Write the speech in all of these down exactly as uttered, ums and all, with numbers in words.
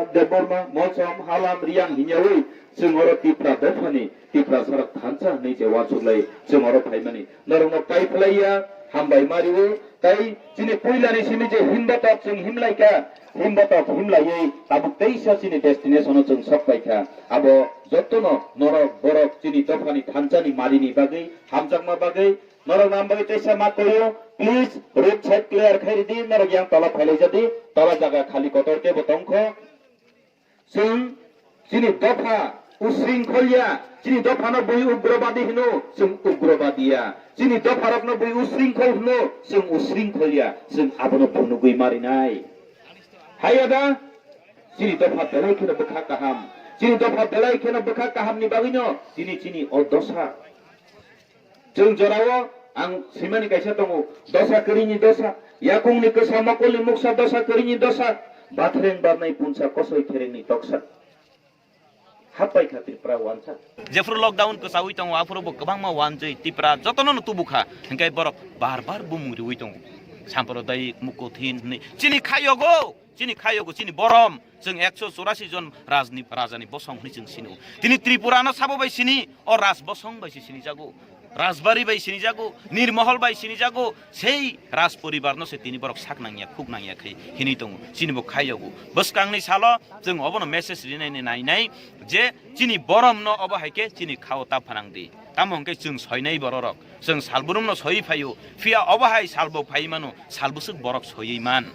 Debbarma, Mosom, Halam, Riyang hinyawi chwng oro Tipra dophani Tiprasa rok thansa hwnwi je uansuk lai chwng oro phaimani. Norokno pai phlai ya, hambai mario, tai chini puilani simi je himbatok chwng himlaikha, himbatok himlaiwi tabuk teisa chini destination o chwng sok paikha. Abo jotono norok borok chini dophani thansani marini bagwi, hamjakma bagwi, norok nam bagwi teisa ma koyo, please road side clear khai ridi, norok yang tola phailai jadi, tola jaga khali kotor tebo tongkho. Chwng chini dopha usringkholya, chini dophano bui ugrobadi hino, chwng ugrobadiya. Chini dopharokno bui usringkhol hino, chwng usringkholya, chwng abono phunugwi marinai. Haiya da? Chini dopha belai kheno bwkha kaham. Chini dopha belai kheno bwkha kahamni bagwino tini chini o dosa. Chwng jorao ang swimani kaisa tongo, dosa kwrwini dosa, yakungni kwsa mokolni muksa dosa kwrwini dosa, bathreng barnai punsa kosoi kherengni toksa. Happai kha Tripura wansa. Jephuru lockdown kwchaui tongo, aphuru bo kwbangma wanjui Tripura jotono no tubukha, hingkai borok bar bar bumung riui tongo. Samprodayik, mukothin hwnwi chini khayogo. Chini khayogo, chini borom, chwng ekso chorasi jon rajni, rajani bosong hwnwi chwng sino. Tini Tripura no sabo bai sini, o raj bosong bai se sini jago, rajbari bai sini jago, nirmohol bai sini jago, sei raj poribar no se tini borok sak nangya, khuk nangya khai hinwi tongo. Chini bo khayogo. Bwskangni salo chwng obono message rinai ni nainai je chini borom no obo hai khe chini khao ta phanang di. Tamo hwnkhe chwng soinai bororok, chwng salbrum no soi phaio, phiya obo hai salbo phai mano, salbwswk borok soiwi man.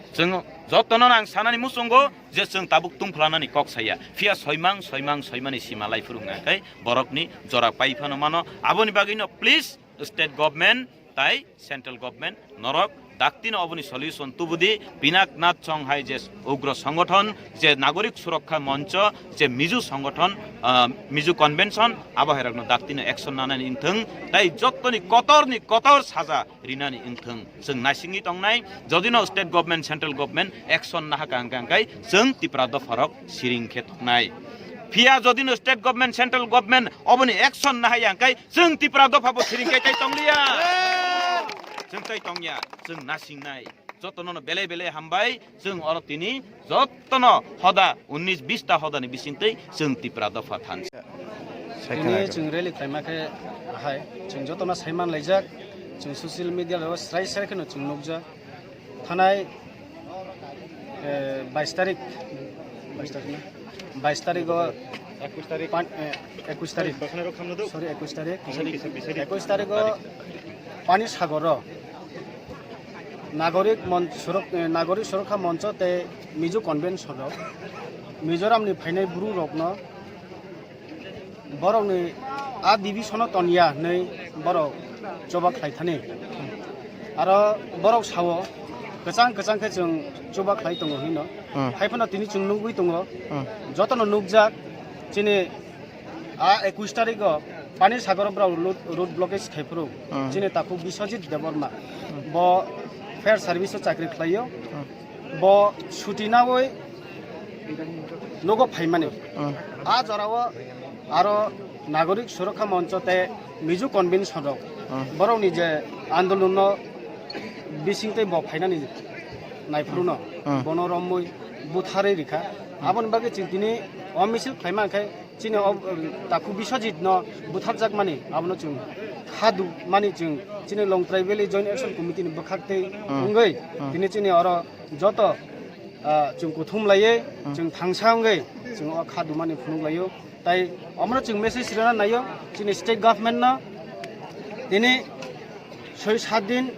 Chwng jotono ang sanani muchungo je chwng tabuk tungphlanani kok saya. Phiya soimang, soimang, soimani sima lai phuru wngkha khe borokni jora pai phano mano. Aboni bagwino please state government tai central government norok daktino oboni solution tubudi. Pinaknath Chonghai je ugro songothon, je nagorik surokkha moncho, je Mizu songothon, ah, Mizu convention, abo hairokno daktino action nanani wngthwng tai jottoni kotorni kotor saja rinani wngthwng. Chwng naisingwi tongnai, jodino state government, central government action nahaka hwnkha hwnkhe chwng Tipra dopharok siring khe tongnai. Phiya jodino state government, central government oboni action nahaya hwnkhe chwng Tipra dophabo siring khe kai tongliya. Chwng tai tongya, chwng nasingnai. Jotono no belai belai hambai, chwng oro tini jotono hoda unnish bish ta hodani bisingtwi chwng Tipra dopha thansa. Tini chwng rally khlaima khe hai, chwng jotono saiman laijak, chwng social media o srai srai kheno chwng nukjak. Thanai, eh, bais tarik, bais tarik na? Bais tarik o, ekwis tarik. Pan-, eh, ekwis tarik. Sorry, ekwis tarik. Ekwis tarik o Pani Sagor o Nagorik Mon-, Surok-, eh, Nagorik Surokkha Moncho tei Mizo Convention rok Mizoram ni phainai bru rokno borokni a division o toniya hinwi borok choba khlai thani. Aro borok sao kwchang kwchang khe chwng choba khlai tongo hino. Hmm. Hai phano tini chwng nugwi tongo. Hmm. Jotono nukjak chini a ekwis tarik o Pani Sagor o borok road, road blockage khai phuru. Hmm. Chini takhuk Biswajit Debbarma. Hmm. Bo fire service o chakri khlaio. Hmm. Bo suti nawi nogo phaimani. Hmm. A jorao aro Nagorik Surokkha Moncho tei Mizo Convention rok Hmm. borokni je andolonno bising tei bo phainani naiphuruno Hmm. bono romwi butharwi rikha. Aboni bagwi chwng tini o misil khlaima khe chini o, uh, takhuk Biswajit no butharjakmani, abono chwng khadu mani chwng chini Longtrai Valley Joint Action Committee ni bwkhak tei Hmm. wngwi Hmm. tini chini oro joto, uh, chwng kuthum laiwi Hmm. chwng thangsa wngwi chwng o khadu mani phunuk laio. Tai omono chwng message rwna naio chini state government no tini soi sat din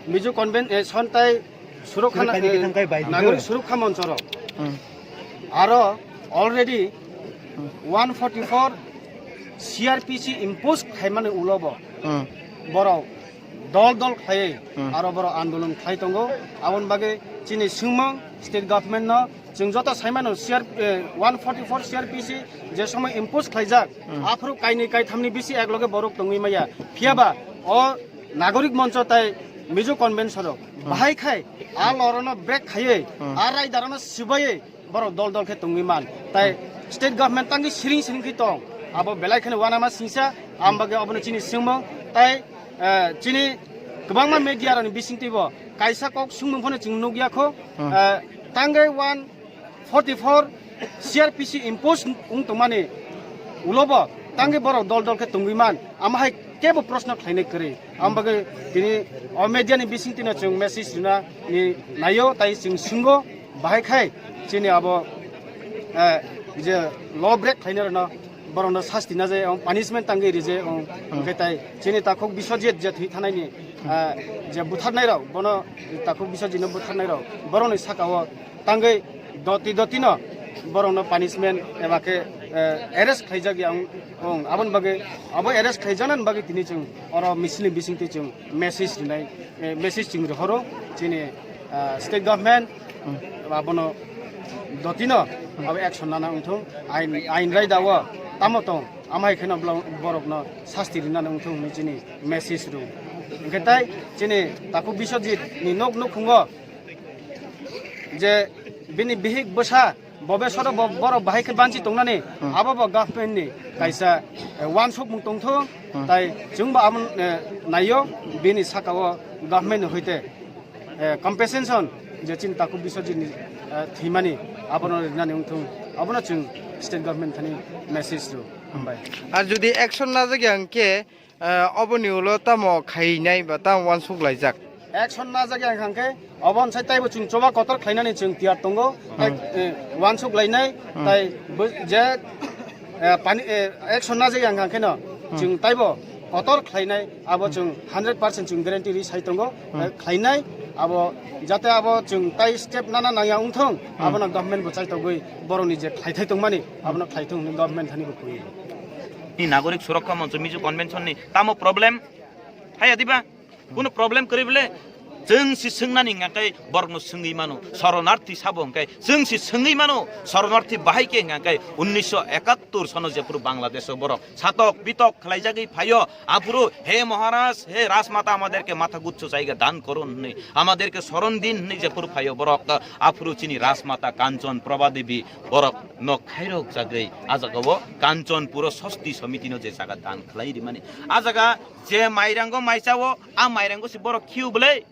Mizo Conven-, eh, Sontai Surokha, Surokha ni eh, kithang kai bai Nagorik Surokha Moncho rok. Hmm. Aro already Hmm. one forty-four C R P C impose khaimani ulo bo Hmm. borok dol dol khlaiwi Hmm. aro borok andolon khlai tongo. Aboni bagwi chini swngmung state government no chwng joto saimano C R, eh, one forty-four C R P C je somoi impose khlaijak, Hmm. aphuru kainwi kaithamni bisi ekloge borok tongwi maya. Phiyaba o Nagorik Moncho tai Mizo Convention rok Hmm. bahai khai a lorono break khaiwi Hmm. a raidarano swbaiwi borok dol dol khe tongwi man. Tai state government tangwi siring siring khe tong. Abo belai kheno uanama singsa, am bagwi abono chini swngmung. Tai, eh, chini kwbangma media rokni bisingtwi bo kaisa kok swngmung phano chwng nukya kho. Hmm. Eh, tangwi one forty four C R P C impose wng tongmani ulobo tangwi borok dol dol khe tongwi man, ama hai kebo proshno khlainai kwrwi. Am bagwi tini o media ni bising tino chwng message rina ni naio, tai chwng swnggo bahai khai chini abo, eh, je law break khlainai rwno borokno sasti najai, punishment tangwi rijai, hwnkhe tai chini takhuk Biswajit je thwi thanaini, eh, je butharnai rok, bono takhuk Biswajitno butharnai rok, borokni sakao tangwi doti dotino borokno punishment eba khe, eh, arrest khlaijak ya wng, wng. Aboni bagwi, abo arrest khlaijaknani bagwi tini chwng oro misilni bisingtwi chwng message rinai, eh, message chwng rohoro chini, ah, state government, abono dotino abo action nana wngthung, ain, ain raida o tamo tong, amai kheno borokno sasti rinani wngthung hinwi chini message rw. Hwnkhe tai chini takhuk Biswajit ni nok nukhungo je bini bihik bwsa bobe soro bo-, borok bahai khe banchi tongnani, abo bo government ni kaisa, eh, wansukmung tongthung, tai chwngbo amo, eh, naio bini sakao government ni hoite, eh, compensation je chini takhuk Biswajit ni, eh, thwimani abono rinani wngthung, abono chwng state government thani message rw. Hambai. Ar jodi action najak ya hwnkhe, eh, oboni ulo tamo khainai ba tamo wansuk laijak? Action najak ya hwnkhe obo sai taibo chwng choba kotor khlainani chwng tiyar tongo. Hmm. Eh, wansuk lainai, hmm, tai bo-, je, eh, pani, eh, action najak ya hwnkhe no, hmm, chwng taibo kotor khlainai, abo chwng hundred percent chwng guarantee ri sai tongo, hmm, eh, khlainai, abo jate abo chwng tai step nana nangya wngthung, hmm, abono government bo chaitogwi borokni je khlaithai tongmani, abono khlaithung hwnwi government thani bo khuyo. Ni Nagorik Surakha Moncho Mizo Convention ni tamo problem? Haya diba? Kuno problem kwrwi bole? Chwng si swngnani hwnka khe borokno swngwi mano, soronarthi sabo hwnkhe chwng si swngwi mano, soronarthi bahai khe hwnka khe unnisho ekattor sono jephuru Bangladesh o borok satok pitok khlaijagwi phaio, aphuru, "He Maharaj, he Rajmata, amaderke matha guchcho jaiga dan korun," hwnwi, "Amaderke soron din," hwnwi jephuru phaio borok, aphuru chini Rajmata Kanchon Prabha Devi borok nok khairok jagwi, a jagao Kanchanpuro Sosti Somitino je jaga dan khlai rimani. A jaga je mairango mai chao, a mairango se borok khiu bwlai.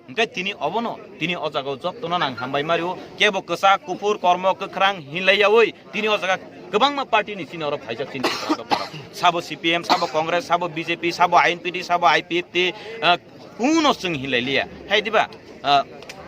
Hwnkhe tini obono, tini o jagao jottono nang hambai mario, kebo kwchak kuphur kormo kwkhrang hinlai yaui, tini o jaga kwbangma party ni chini oro phaijak chini Tripura dokoro. Sabo C P M, sabo Congress, sabo B J P, sabo I N P T, sabo I P F T, ah, kuno chwng hinlai liya. Hai diba? Ah,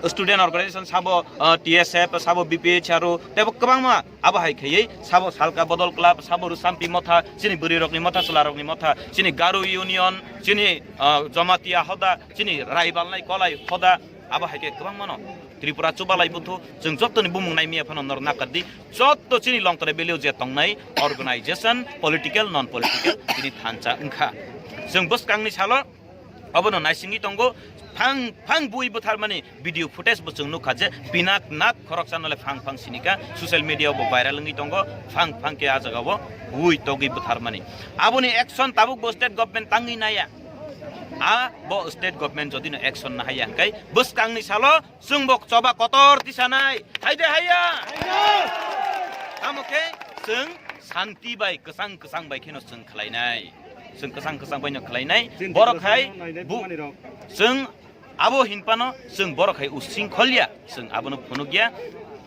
student organization sabo, ah, T S F, sabo B P H R O, tebo kwbangma abo hai khaiwi sabo Salka Bodol Club, sabo Rusampi Motha, chini bwrwi rokni motha, chwla rokni motha, chini Garo Union, chini, ah, Jamatia Hoda, chini Raibalnai Kolai Hoda, abo hai khe kwbangmano Tripura chubalai buthu, chwng jottoni bumung nai miya phano norok nakar di, jotto chini Longtrai Valley o je tongnai organization, political, non political, chini thansa wngkha. Chwng bwskangni salo obono naisingwi tongo, phang phang bui bwtharmani video footage bo chwng nukha je pinak nak khoroksa nole phang phang sinika, social media o bo viral wngwi tongo, phang phang khe a jaga o bui togwi bwtharmani. Aboni action tabuk bo state government tangwi naya. A bo state government jodi no action nahaya hwnkhe bwskangni salo chwng bo choba kotor tisanai. Hai de haiya? Tamo khe chwng santi bai kwchang kwchang bai kheno chwng khlainai. Chwng kwchang kwchang bai no khlainai. Borok hai bu-, chwng abo hinphano chwng borok hai using kholya, chwng abono phunukya.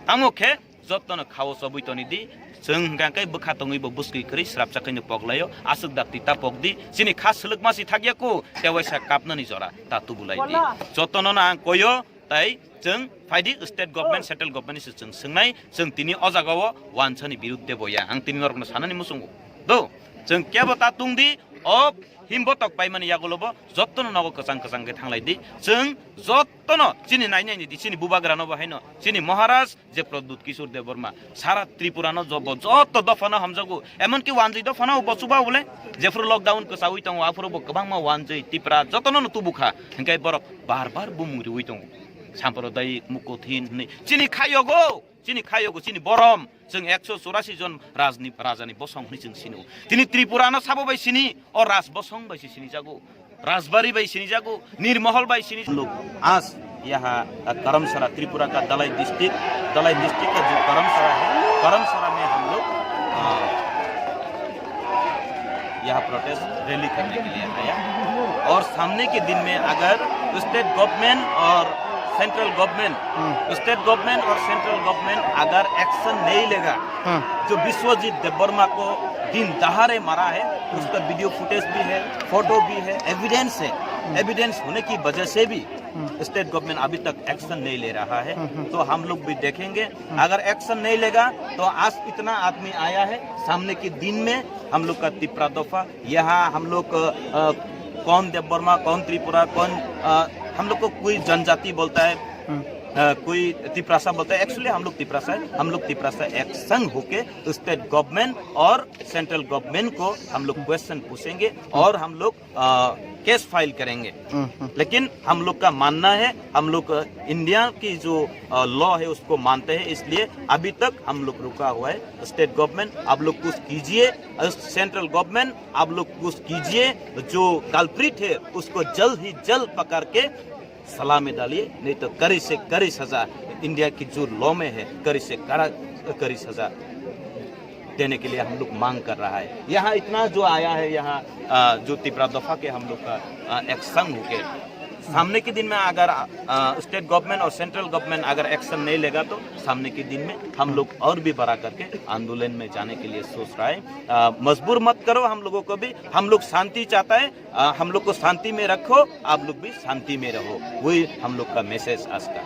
Tamo khe jottono khao chobwi toni di. Chwng hwnkha khe bwkha tongwi bo bwskwi kwrwi srapsa khaino poklaio. Aswk dakti ta pok di. Chini kha swlwkma si thakya ku, tewaisa kapnani jora ta tubulai di. Jottono no ang koyo. Tai chwng phaidi state government, central government ni se chwng swngnai, chwng tini o jaga o wansani birudde boya. Ang tini norokno sanani muchungo. Do, chwng kebo ta tungdi, o himbotok paimani yagulo bo jottono nogo kwchang kwchang khe thanglai di. Chwng jottono chini nainai ni di, chini bubagrano bo haino, chini Maharaj je Pradyut Kishore Debbarma, sara Tripura no jobo jotto dopha no hamjago, emonki wanjwi dopha no bo chuba bole, jephuru lockdown kwchaui tongo, aphuru bo kwbangma wanjwi Tipra jottono no tubukha, hwnkhe borok bar bar bumung riui tongo. Samprodayik, mukothin hwnwi. Chini khayogo, chini khayogo, chini borom. Chwng ekso churasi jon rajni, rajani bosong hwnwi chwng sino. Tini Tripura no sabo bai sini, o raj bosong bai se sinijago. Rajbari bai sinijago, Nirmohol bai sini. लोग आज यहाँ, अ, करमसरा, त्रिपुरा का दलाई डिस्ट्रिक्ट, दलाई डिस्ट्रिक्ट का जो करमसरा है, करमसरा में हम लोग, अ, यहाँ प्रोटेस्ट रैली करने के लिए आया। और सामने के दिन में अगर स्टेट गवर्नमेंट और सेंट्रल गवर्नमेंट, हम्म। स्टेट गवर्नमेंट और सेंट्रल गवर्नमेंट अगर एक्शन नहीं लेगा, हाँ। जो विश्वजीत देववर्मा को दिन दहाड़े मारा है, हम्म। उसका वीडियो फुटेज भी है, फोटो भी है, एविडेंस है। हम्म। एविडेंस होने की वजह से भी हम्म। स्टेट गवर्नमेंट अभी तक एक्शन नहीं ले रहा है। हम्म, हम्म। तो हम लोग भी देखेंगे, हम्म। अगर एक्शन नहीं लेगा तो आज इतना आदमी आया है, सामने के दिन में हम लोग का तिपरा दोफा यहाँ हम लोग, अ, कौन देववर्मा, कौन त्रिपुरा, कौन, अ, हम लोग को कोई जनजाति बोलता है, हम्म। अ, कोई तिपरासा बोलता है। एक्चुअली हम लोग तिपरासा है, हम लोग तिपरासा एक संघ होके स्टेट गवर्नमेंट और सेंट्रल गवर्नमेंट को हम लोग क्वेश्चन पूछेंगे और हम लोग, अ, केस फाइल करेंगे। हम्म, हम्म। लेकिन हम लोग का मानना है, हम लोग, अ, इंडिया की जो, अ, लॉ है उसको मानते हैं, इसलिए अभी तक हम लोग रुका हुआ है। स्टेट गवर्नमेंट आप लोग कुछ कीजिए, अ, सेंट्रल गवर्नमेंट आप लोग कुछ कीजिए, जो कल्प्रिट है उसको जल्द ही जल्द पकड़ के सलामी डालिए, नहीं तो कड़ी से कड़ी सजा, इंडिया की जो लॉ में है, कड़ी से कड़ा, कड़ी सजा देने के लिए हम लोग मांग कर रहा है। यहाँ इतना जो आया है, यहाँ, अ, जो तिपरा दोफा के हम लोग का, अ, एक संघ होके सामने के दिन में अगर, अ, स्टेट गवर्नमेंट और सेंट्रल गवर्नमेंट अगर एक्शन नहीं लेगा तो सामने के दिन में हम लोग और भी बड़ा करके आंदोलन में जाने के लिए सोच रहा है। अ, मजबूर मत करो हम लोगों को भी, हम लोग शांति चाहता है। अ, हम लोग को शांति में रखो, आप लोग भी शांति में रहो, वही हम लोग का मैसेज आज का।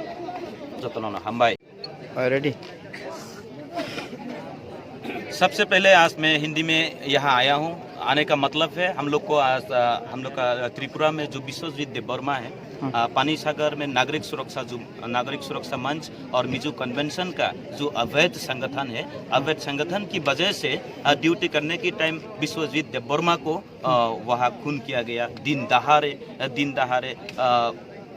जतन हामबाय। रेडी। सबसे पहले आज मैं हिंदी में यहाँ आया हूँ। आने का मतलब है हम लोग को आज, अ, हम लोग का त्रिपुरा में जो विश्वजीत देववर्मा है, हम्म। अ, पानी सागर में नागरिक सुरक्षा जो, नागरिक सुरक्षा मंच और मिजो कन्वेंशन का जो अवैध संगठन है, अवैध संगठन की वजह से, अ, ड्यूटी करने की टाइम विश्वजीत देववर्मा को, अ, वहाँ खून किया गया। दिन दहाड़े, अ, दिन दहाड़े, अ,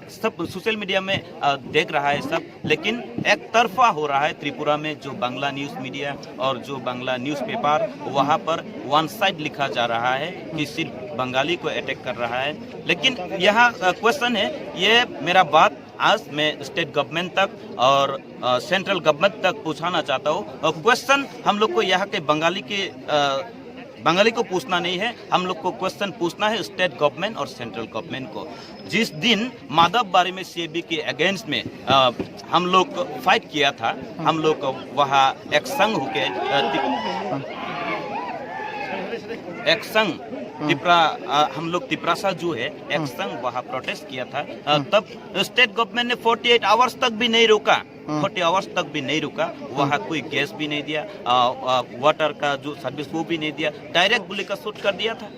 सब सोशल मीडिया में, अ, देख रहा है सब, लेकिन एक तरफा हो रहा है त्रिपुरा में। जो बांग्ला न्यूज़ मीडिया और जो बांग्ला न्यूज़पेपर, वहाँ पर वन साइड लिखा जा रहा है कि सिर्फ बंगाली को अटैक कर रहा है। लेकिन यहाँ, अ, क्वेश्चन है, ये मेरा बात आज मैं स्टेट गवर्नमेंट तक और, अ, सेंट्रल गवर्नमेंट तक पहुँचाना चाहता हूँ। और क्वेश्चन हम लोग को यहाँ के बंगाली के, अ, बंगाली को पूछना नहीं है, हम लोग को क्वेश्चन पूछना है स्टेट गवर्नमेंट और सेंट्रल गवर्नमेंट को। जिस दिन माधव बारी में सीएबी के अगेंस्ट में, अ, हम लोग फाइट किया था, हम लोग वहाँ एक संग होके, अ, ति-, एक संग तिपरा, अ, हम लोग तिपरासा जो है, एक संग वहाँ प्रोटेस्ट किया था, अ, तब स्टेट गवर्नमेंट ने फोर्टी एट आवर्स तक भी नहीं रोका। हम्म। फोर्टी आवर्स तक भी नहीं रुका, वहाँ कोई गैस भी नहीं दिया, अ, अ, वाटर का जो सर्विस वो भी नहीं दिया, डायरेक्ट गोली का शूट कर दिया था।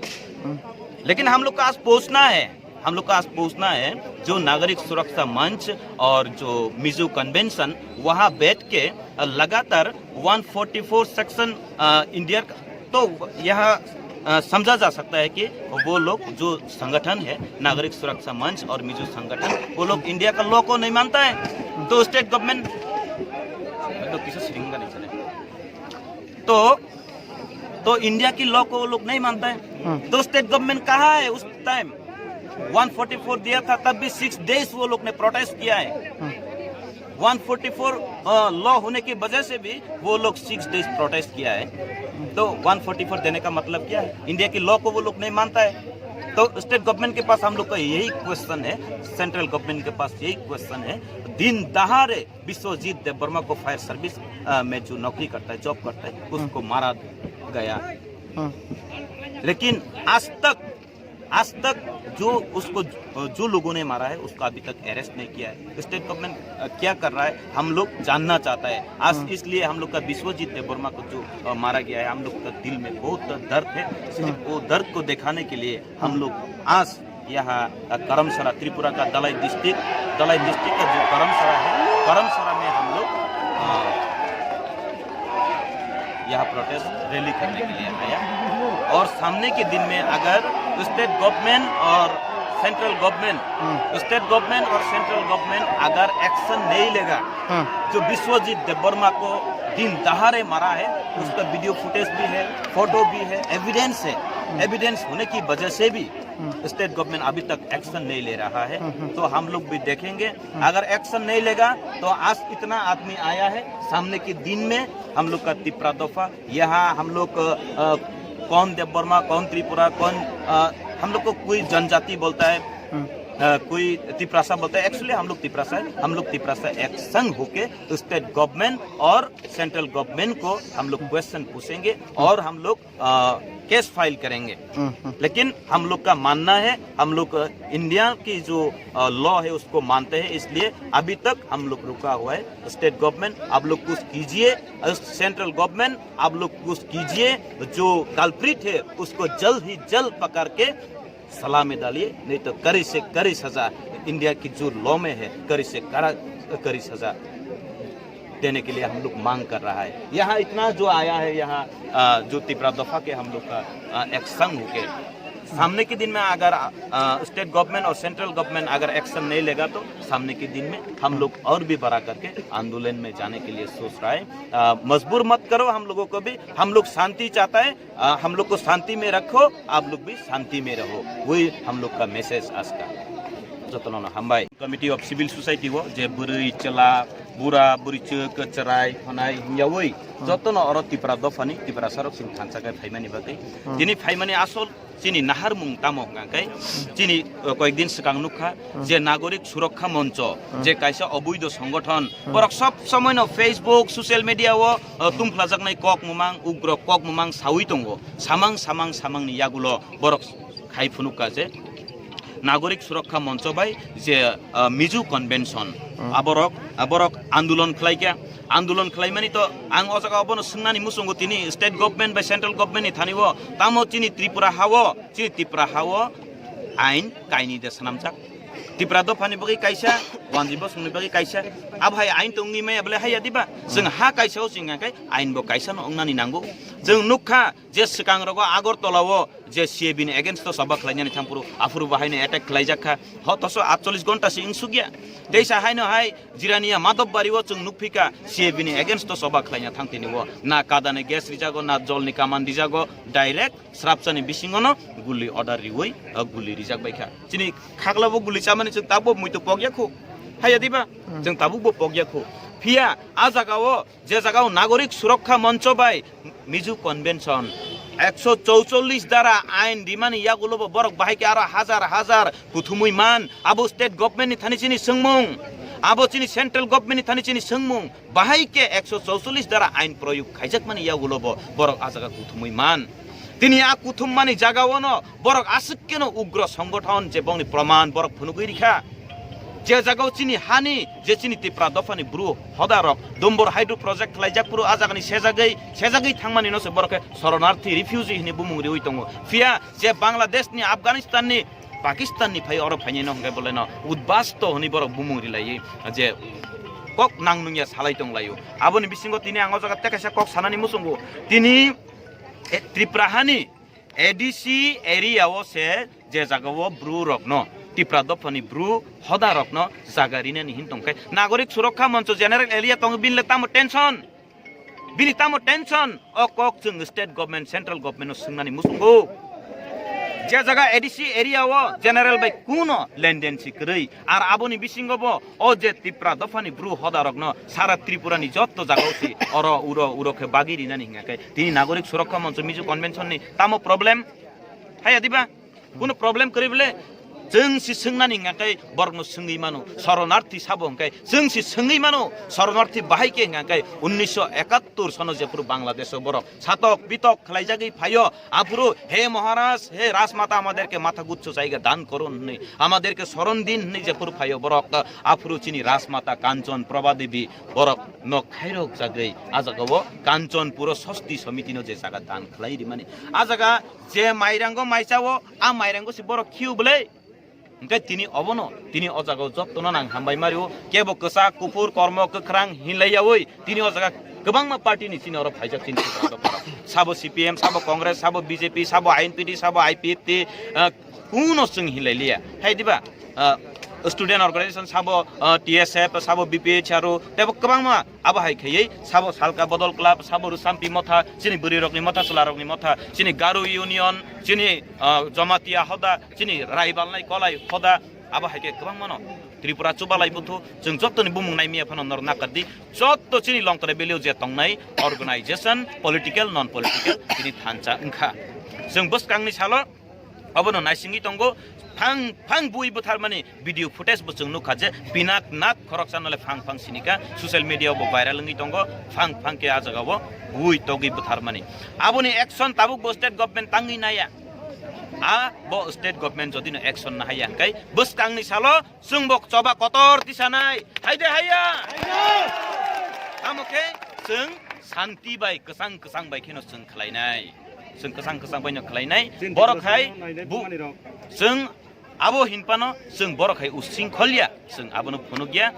हम्म। लेकिन हम लोग का आज पूछना है, हम लोग का आज पूछना है, जो नागरिक सुरक्षा मंच और जो मिजो कन्वेंशन वहाँ बैठ के, अ, लगातार वन फोर्टी फोर सेक्शन, अ, इंडिया का तो यह, अ, समझा जा सकता है कि वो लोग जो संगठन है, नागरिक सुरक्षा मंच और मिजो संगठन, वो लोग इंडिया का लॉ को नहीं मानता है। तो स्टेट गवर्नमेंट, मैं तो किसी सिंह का नहीं चले। तो, तो इंडिया की लॉ को वो लोग नहीं मानता है। हम्म। तो स्टेट गवर्नमेंट कहाँ है उस टाइम? वन फोर्टी फोर दिया था, तब भी सिक्स डेज वो लोग ने प्रोटेस्ट किया है। हम्म। वन फोर्टी फोर, अ, लॉ होने की वजह से भी वो लोग सिक्स डेज प्रोटेस्ट किया है। तो वन फोर्टी फोर देने का मतलब क्या है? इंडिया की लॉ को वो लोग नहीं मानता है। तो स्टेट गवर्नमेंट के पास हम लोग का यही क्वेश्चन है, सेंट्रल गवर्नमेंट के पास यही क्वेश्चन है, दिन दहाड़े विश्वजीत देववर्मा को फायर सर्विस, अ, में जो नौकरी करता है, जॉब करता है, उसको मारा गया। हम्म। लेकिन आज तक आज तक जो उसको, जो लोगों ने मारा है, उसको अभी तक अरेस्ट नहीं किया है। स्टेट गवर्नमेंट, अ, क्या कर रहा है, हम लोग जानना चाहता है। आज हम्म। इसलिए हम लोग का विश्वजीत देववर्मा को जो, अ, मारा गया है, हम लोग का दिल में बहुत दर्द है। सिर्फ हम्म। वो दर्द को दिखाने के लिए हम हम्म। लोग आज यहाँ, अ, करमसरा, त्रिपुरा का दलाई डिस्ट्रिक्ट, दलाई डिस्ट्रिक्ट का जो करमसरा है, करमसरा में हम लोग, अ, यहाँ प्रोटेस्ट रैली करने के लिए आया। और सामने के दिन में अगर स्टेट गवर्नमेंट और सेंट्रल गवर्नमेंट, हम्म। स्टेट गवर्नमेंट और सेंट्रल गवर्नमेंट अगर एक्शन नहीं लेगा, हाँ। जो विश्वजीत देववर्मा को दिन दहाड़े मारा है, हम्म। उसका वीडियो फुटेज भी है, फोटो भी है, एविडेंस है। हम्म। एविडेंस होने की वजह से भी हम्म। स्टेट गवर्नमेंट अभी तक एक्शन नहीं ले रहा है। हम्म, हम्म। तो हम लोग भी देखेंगे, हम्म। अगर एक्शन नहीं लेगा तो आज इतना आदमी आया है, सामने के दिन में हम लोग का तिपरा दोफा, यहाँ हम लोग, अ, कौन देववर्मा, कौन त्रिपुरा, कौन, अ, हम लोग को कोई जनजाति बोलता है, हम्म। अ, कोई तिपरासा बोलते हैं, एक्चुअली हम लोग तिपरासा है, हम लोग तिपरासा एक संघ होके स्टेट गवर्नमेंट और सेंट्रल गवर्नमेंट को हम लोग क्वेश्चन पूछेंगे और हम लोग केस फाइल करेंगे। लेकिन हम लोग का मानना है, हम लोग इंडिया की जो लॉ है उसको मानते हैं, इसलिए अभी तक हम लोग रुका हुआ है। स्टेट गवर्नमेंट आप लोग कुछ कीजिए, सेंट्रल गवर्नमेंट आप लोग कुछ कीजिए, जो कल्प्रिट है उसको जल्द ही जल्द पकड़ के सलामी डालिए, नहीं तो कड़ी से कड़ी सजा, इंडिया की जो लॉ में है कड़ी से कड़ा कड़ी सजा देने के लिए हम लोग मांग कर रहा है। यहाँ इतना जो आया है, यहाँ अ, जो तिपरा दफा के हम लोग का अ, एक संघ होके सामने के दिन में अगर स्टेट गवर्नमेंट और सेंट्रल गवर्नमेंट अगर एक्शन नहीं लेगा तो सामने के दिन में हम लोग और भी बड़ा करके आंदोलन में जाने के लिए सोच रहा है। अ, मजबूर मत करो हम लोगों को भी, हम लोग शांति चाहता है। अ, हम लोग को शांति में रखो, आप लोग भी शांति में रहो, वही हम लोग का मैसेज आज का। Jotono no hambai. Committee of Civil Society o je bwrwi chwla, bura bwrwi chwk chwrai honai himyawi jotono oro Tipra dophani Tipra sarok sing thansa khe phaimani bagwi. Tini phaimani asol chini naharmung tamo hwnkha khe chini, uh, koyekdin swkang nukha je Nagorik Surokha Moncho je kaisa oboido songothon, borok sob somoino Facebook, social media o, uh, tungphlajaknai kok mumang, ugro kok mumang sawi tongo. Samang samang samangni yagulo borok khai phunukha je Nagorik Surokha Moncho bai je, uh, Mizu Convention, aborok, aborok andolon khlaikha. Andolon khlaimani to ang o jaga obono swngnani muchungo tini state government bai central government ni thani o, tamo chini Tripura ha o, chini Tripura ha o ain kaini de swnamjak. Tipra dophani bagwi kaisa, wanji bosongni bagwi kaisa. Abo hai ain tongwi maya bole haya diba? Chwng ha kaisa o chwng hwnkhe ain bo kaisa no wngnani nango. Chwng nukha je swkang rogo Agartala o je C A B ni against o choba khlainani thangphuru aphuru bo haino attack khlaijak kha. Ho toso atchollish ghonta se wngsukya. Teisa haino hai Jirania Madhobari o chwng nukphika C A B ni against o choba khlaina thangtini o. Na kada ni gas rijago, na jol ni kaman rijago, direct srapchani bisingono guli order riwi, uh, guli rijak bai kha. Chini khaklabo guli chamani chwng tabuk muitu pokya khu. Haya diba? Chwng tabukbo pokya khu. Phiya a jagao, je jagao Nagorik Surokha Moncho bai Mizu Convention ekso chouchollish dara ain rimani yagulobo borok bahai khe aro hazar hazar kuthumui man. Abo state government ni thani chini swngmung, abo chini central government ni thani chini swngmung. Bahai khe ekso chouchollish dara ain proyog khaijakmani yagulobo borok a jaga kuthumui man. Tini a kuthummani jagaono borok aswk kheno ugro songothon je bongni proman borok phunugwi rikha. Je jagao chini hani, je chini Tipra dophani bru hodarok Dumbur hydro project khlaijak phuru a jagani sejagwi, sejagwi thangmani no se borok khe soronarthi, refugee hwnwi bumung riwi tongo. Phiya je Bangladesh ni, Afghanistan ni, Pakistan ni phai oro phainai no hwnkhe bolai no udbasto hwnwi borok bumung rilaiwi je kok nang nungya salai tonglaio. Aboni bisingo tini ang o jaga tei kaisa kok sanani muchungo. Tini, eh, Tripura hani A D C area o se je jaga o bru rok no, Tipra dophani bru hoda rok no jaga rinani hin tongkhe Nagorik Surokha Moncho general area tongo, bini le tamo tension? Bini tamo tension? O kok chwng state government, central government no swngnani muchungo. Je jaga A D C area o general bai kuno lenden si kwrwi. Ar aboni bisingo bo o je Tipra dophani bru hoda rokno sara Tripura ni jotto jaga o si oro uro uro khe bagi rinani hingya khe tini Nagorik Surokha Moncho Mizu Convention ni tamo problem? Haya diba? Kuno problem kwrwi bole chwng si swngnani hingya khe borokno swngwi mano, soronarthi sabo hingkhe chwng si swngwi mano, soronarthi bahai khe hingya khe unnisho ekattor sono jephuru Bangladesh o borok satok pitok khlaijagwi phaio, aphuru, "He Maharaj, he Rajmata, amaderke matha guccho jaiga dan korun," hwnwi, "Amaderke soron din," hwnwi jephuru phaio borok, aphuru chini Rajmata Kanchon Prabha Devi borok nok khairok jagwi a jaga o Kanchonpuro Sosti Somiti no je jaga dan khlai rimani. A jaga je mairango maisa o, a mairango si borok khiu bwlai. Hingke tini obono, tini o jaga o jottono nang hambai mario, kebo kwchak, kuphur, kormo, kwkhrang hinlai yaui, tini o jaga kwbangma party ni chini oro phaijak chini Tripura dopha rok. Sabo C P M, sabo Congress, sabo B J P, sabo I N P T, sabo I P F T, ah, kuno chwng hinlai liya. Hai diba? Ah, student organization sabo, ah, T S F, sabo B P H R O, tebo kwbangma abo hai khaiwi sabo Salka Bodol Club, sabo Rusampi Motha, chini bwrwi rokni motha, chwla rokni motha, chini Garo Union, chini, ah, Jamatia hoda, chini Raibalnai Kolai hoda, abo hai khe kwbangmano Tripura chubalai buthu, chwng jottoni bumung nai miya phano norok nakar di, jotto chini Longtrai Valley o je tongnai organization, political, non political, chini thansa wngkha. Chwng bwskangni salo Obono naisingwi tongo, phang phang bui butharmani video footage bo chwng nukha je Pinak Nath khoroksa nole phang phang sinika, social media bo viral wngwi tongo, phang phang khe ah jagao bui togwi butharmani. Aboni action tabuk bo state government tangwi naiya. A bo state government jodi no action nahaiya hwnkhe bwskangni salo chwng bo choba kotor tisanai. Haide haiya? Tamo khe chwng santi bai kwchang kwchang bai kheno chwng khlainai. Chwng kwchang kwchang bai no khlainai. Borok hai bu-, chwng abo hinphano chwng borok hai using kholya, chwng abono phunukya.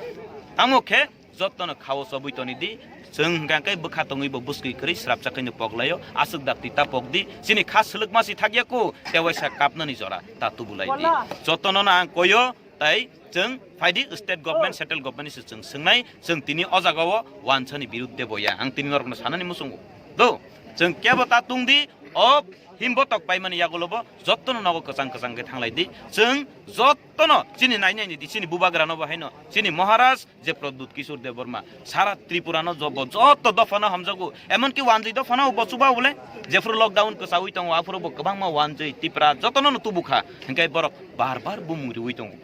Tamo khe jottono khao chobwi toni di. Chwng hwnkha khe bwkha tongwi bo bwskwi kwrwi srapsa khaino poklaio. Aswk dakti ta pok di. Chini kha swlwkma si thakya ku, tewaisa kapnani jora ta tubulai di. Jottono no ang koyo, tai chwng phaidi state government, central government ni se chwng swngnai, chwng tini o jagao wansani birudde boya. Ang tini norokno sanani muchungo. Do, chwng kebo ta tungdi, o himbotok paimani yagulobo jottono nogo kwchang kwchang khe thanglai di. Chwng jottono chini nainai ni di, chini bubagrano bo haino, chini Maharaj je Pradyut Kishore Debbarma, sara Tripura no jobo jotto dopha no hamjago, emonki wanjwi dopha no bo chuba bole, jephuru lockdown kwchaui tongo, aphuru bo kwbangma wanjwi Tipra jottono no tubukha, hwnkhe borok bar bar bumung riui tongo.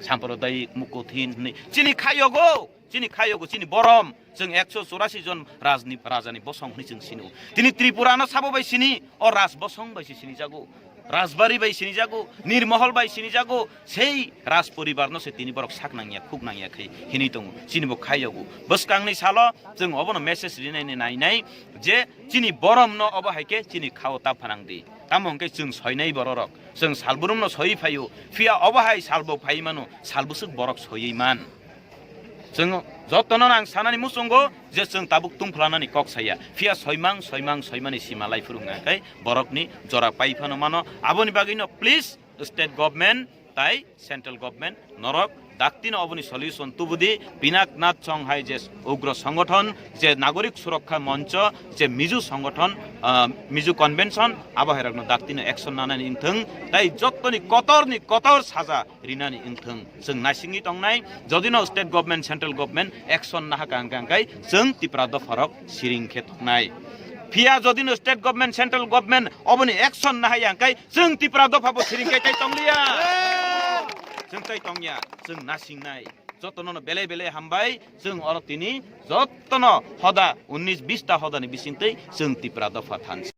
Samprodayik, mukothin hwnwi. Chini khayogo, chini khayogo, chini borom. Chwng ekso churasi jon rajni, rajani bosong hwnwi chwng sino. Tini Tripura no sabo bai sini, o raj bosong bai se sinijago. Rajbari bai sinijago, Nirmohol bai sinijago. Sei raj poribar no se tini borok sak nangya, khuk nangya khe hinwi tongo. Chini bo khayogo. Bwskangni salo chwng obono message rinai ni nainai je chini borom no obo hai khe chini khao ta phanang di. Tamo hwnkhe chwng soinai bororok. Chwng salbrum no soi phaio. Phiya obo hai salbo phai mano, salbwswk borok soiwi man. Chwng jotono ang sanani muchungo je chwng tabuk tungphlanani kok saya. Phiya soimang, soimang, soimani sima lai phuru hwnga khe borokni jora pai phano mano. Aboni bagwino please state government tai central government norok daktino oboni solution tubudi. Pinak Nath Song hai je ugro songothon, je Nagorik Surokha Moncho, je Mizu songothon, ah, Mizu convention, abo hairokno daktino action nanani wngthwng tai jottoni kotorni kotor saja rinani wngthwng. Chwng naisingwi tongnai, jodino state government, central government action nahaka hwnkha hwnkhe chwng Tipra dopharok siring khe tongnai. Phiya jodino state government, central government oboni action nahaya hwnkhe chwng Tipra dophabo siring khe tei tongliya. Chwng tei tongya, chwng nasingnai. Jotono no belai belai hambai, chwng oro tini jotono hoda unnish bish ta hodani bisingtwi chwng Tipra dopha thansa.